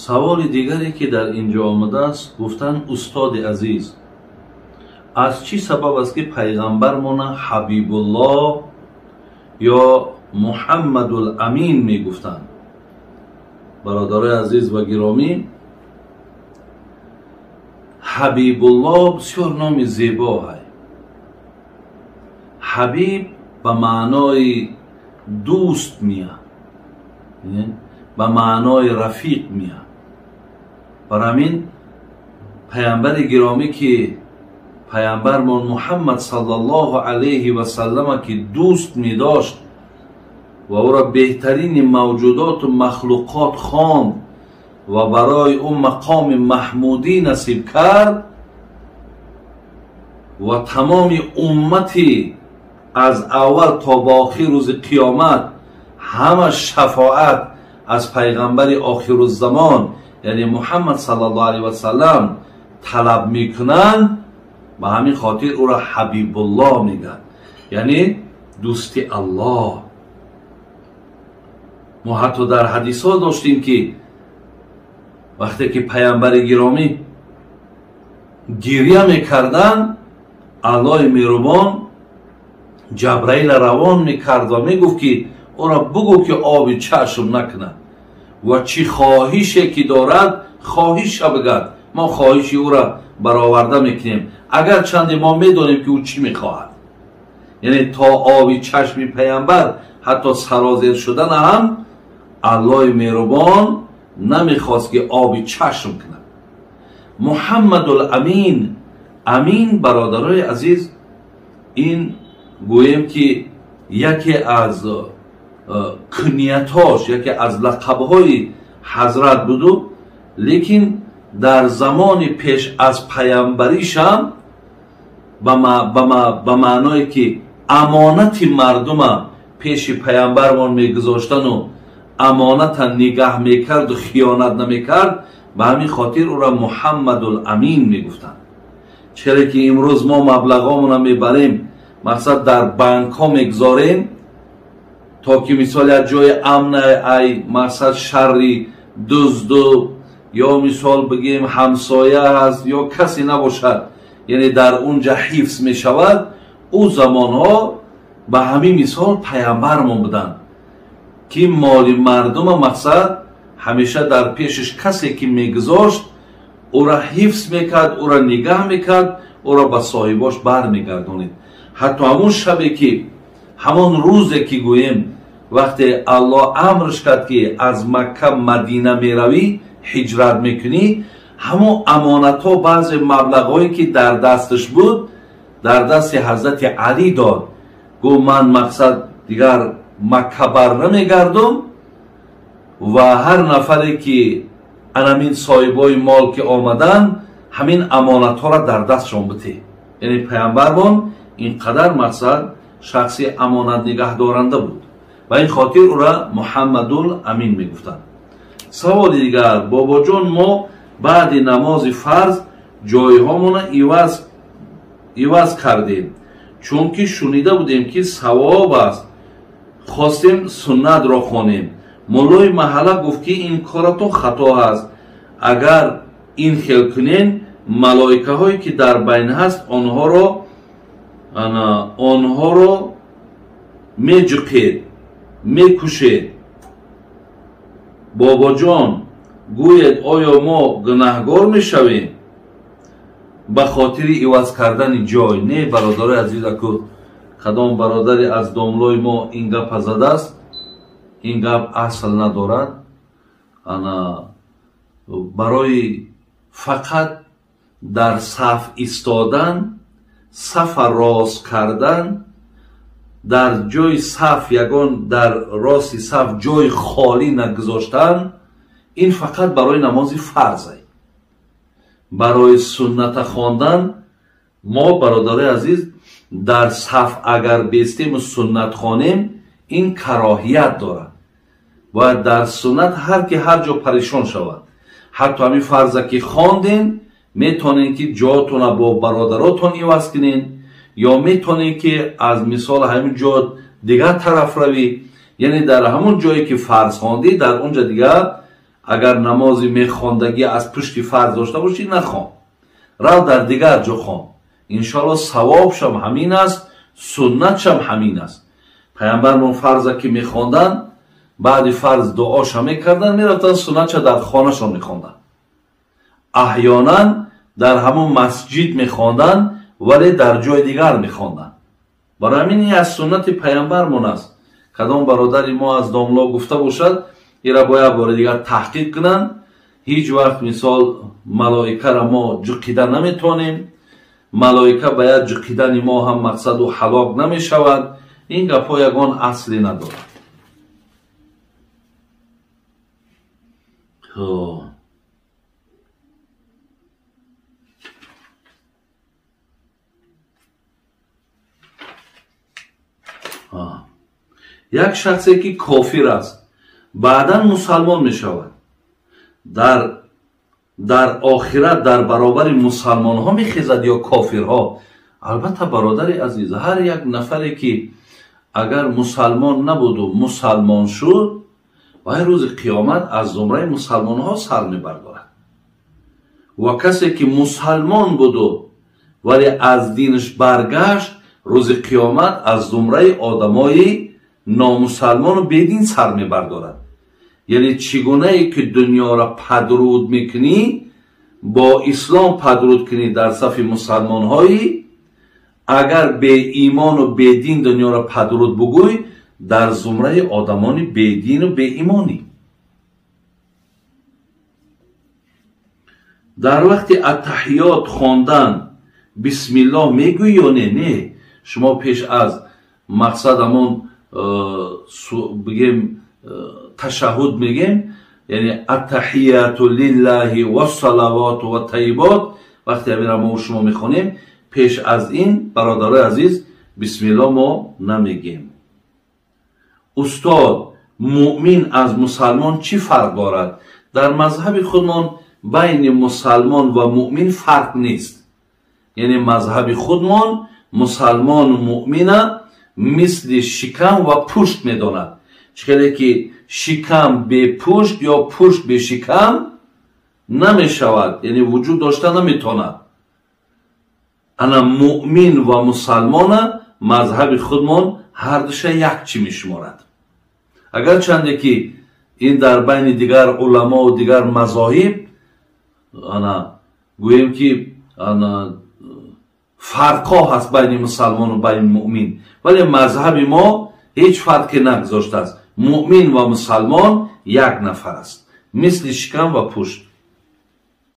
Саволи дигаре ки дар инҷо омадааст, гуфтанд: устоди азиз, аз чӣ сабаб аст, ки пайғамбармона Ҳабибуллоҳ ё Муҳаммадул Амин мегуфтанд? Бародарои азиз ва гиромӣ, Ҳабибуллоҳ бисёр номи зебо ҳай. Ҳабиб ба маънои дӯст меяд, ба маънои рафиқ меяд. Бар ҳамин паямбари гиромӣ, ки паямбармон Муҳаммад саллаллоҳу алайҳи васаллама ки дӯст медошт ва ӯро беҳтарини мавҷудоту махлуқот хонд ва барои ӯ мақоми маҳмудӣ насиб кард ва тамоми уммати аз аввал то ба охир рӯзи қиёмат ҳама шафоат аз пайғамбари охируззамон, яъне Муҳаммад саллаллоҳу алайҳи васаллам талаб мекунанд, ба ҳамин хотир ӯро Ҳабибуллоҳ мегӯянд, яъне дӯсти Аллоҳ. Мо ҳатто дар ҳадисҳо доштем, ки вақте ки паямбари гиромӣ гиря мекарданд, Аллоҳи меҳрубон Ҷабраила равон мекард ва мегуфт, ки ӯро бугӯ, ки оби чашм накунад ва чӣ хоҳише ки дорад, хоҳиша бигӯяд, мо хоҳиши ӯро бароварда мекунем, агарчанде мо медонем, ки ӯ чӣ мехоҳад. Яъне то оби чашми паямбар ҳатто сарозер шудан ҳам Аллоҳи меҳрубон намехост, ки оби чашм кунад. Муҳаммадул Амин, Амин, бародарои азиз, ин гӯем, ки яке аз куниятош, яке аз лақабҳои ҳазрат буду, лекин дар замони пеш аз паямбаришам ба маъное ки амонати мардума пеши паямбармон мегузоштану амоната нигаҳ мекарду хиёнат намекард, ба ҳамин хотир ӯро Муҳаммадул Амин мегуфтанд. Чаре ки имрӯз мо маблағҳомона мебарем, мақсад, дар банкҳо мегузорем, то ки мисол як ҷои амна, ай мақсад, шарри дузду ё мисол бигем ҳамсоя ҳаст ё касе набошад, яъне дар он ҷа ҳифз мешавад. Ӯ замонҳо ба ҳамин мисол паямбармон буданд, ки моли мардума, мақсад, ҳамеша дар пешаш касе ки мегузошт, ӯра ҳифз мекард, ӯра нигаҳ мекард, ӯро ба соҳибош бармегардонид. Ҳатто ҳамон шабе ки, ҳамон рӯзе ки гӯем, вақте Аллоҳ амрш кард, ки аз Макка Мадина меравӣ, ҳиҷрат мекунӣ, ҳамон амонатҳо, баъзе маблағҳое ки дар дасташ буд, дар дасти ҳазрати Алӣ дод. Гуфт: ман, мақсад, дигар Макка бар намегардум ва ҳар нафаре ки анамин соҳибои мол ки омаданд, ҳамин амонатҳоро дар дастшон битеҳ. Яъне паямбармон ин қадар, мақсад, шахси амонат нигаҳдоранда буд, ба ин хотир ӯра Муҳаммадул Амин мегуфтанд. Саволи дигар: бобоҷон, мо баъди намози фарз ҷойҳомона иваз кардем, чунки шунида будем, ки савоб аст, хостем суннатро хонем. Муллои маҳалла гуфт, ки ин коратон хато аст, агар ин хел кунен, малоикаҳое ки дар байн ҳаст, онҳоро меҷуқед, мекушед. Бобоҷон, гӯед, оё мо гунаҳгор мешавем ба хотири иваз кардани ҷой? Не, бародарои азиз, аку кадом бародаре аз домлои мо ин гапа задааст, ин гап асл надорад. Ана барои фақат дар саф истодан, сафа рост кардан, дар ҷои саф ягон, дар рости саф ҷои холӣ нагузоштан, ин фақат барои намози фарзай. Барои сунната хондан мо, бародарои азиз, дар саф агар бестему суннат хонем, ин кароҳият дорад. Бояд дар суннат ҳар ки ҳар ҷо парешон шавад. Ҳатто ҳамин фарза ки хондем, метавонем, ки ҷоатона бо бародаротон иваз кунем ё метавонем, ки аз мисол ҳамин ҷо дигар тараф равӣ, яъне дар ҳамон ҷое ки фарз хондӣ, дар он ҷо дигар Агар намози мехондагӣ аз пушти фарз дошта бошӣ, нахон, рав дар дигар ҷо хон. Иншоалло савобшам ҳамин аст, суннатшам ҳамин аст. Паямбармон фарза ки мехонданд, баъди фарз дуоша мекарданд, мерафтанд суннатша дар хонашон мехонданд. Аҳёнан дар ҳамон масҷид мехонданд, вале дар ҷои дигар мехонданд. Барои ҳамин ин аз суннати паямбармон аст. Кадом бародари мо аз домло гуфта бошад, ира бояд бори дигар таҳқиқ кунанд. Ҳеҷ вақт мисол малоикаро мо ҷуқида наметавонем, малоика ба як ҷуқидани мо ҳам мақсаду ҳалок намешавад. Ин гапҳо ягон асле надорад. Як шахсе ки кофир аст, баъдан мусалмон мешавад, дар охират дар баробари мусалмонҳо мехезад ё кофирҳо? Албатта, бародари азиз, ҳар як нафаре ки агар мусалмон набуду мусалмон шуд, вай рӯзи қиёмат аз зумраи мусалмонҳо сар мебардорад. Ва касе ки мусалмон буду вале аз динаш баргашт, рӯзи қиёмат аз зумраи одамои номусалмону бедин сар мебардорад. Яъне чӣ гунае ки дунёро падруд мекунӣ, бо ислом падруд кунӣ дар сафи мусалмонҳоӣ, агар беимону бедин дунёро падруд бугӯй, дар зумраи одамони бедину беимонӣ. Дар вақти аттаҳиёт хондан бисмиллоҳ мегӯӣ ё не? Не, шумо пеш аз мақсад ҳамон бигем ташаҳҳуд мегем, яъне аттаҳияту лиллаҳи вассалавоту ваттайибот, вақте ҳаминро мо шумо мехонем, пеш аз ин бародарои азиз бисмиллоҳ мо намегем. Устод, муъмин аз мусалмон чӣ фарқ дорад? Дар мазҳаби худмон байни мусалмон ва муъмин фарқ нест. Яъне мазҳаби худмон мусалмону муъмина мисли шикам ва пушт медонад. Чӣ хеле ки шикам бепушт ё пушт бешикам намешавад, яъне вуҷуд дошта наметавонад. Ана муъмин ва мусалмона мазҳаби худмон ҳардуша як чӣ мешуморад. Агарчанде ки ин дар байни дигар уламову дигар мазоҳиб ана гӯем ки ана фарқҳо ҳаст байни мусалмону байни муъмин, вале мазҳаби мо ҳеҷ фарқе нагузоштааст. Муъмин ва мусалмон як нафар аст, мисли шикам ва пушт.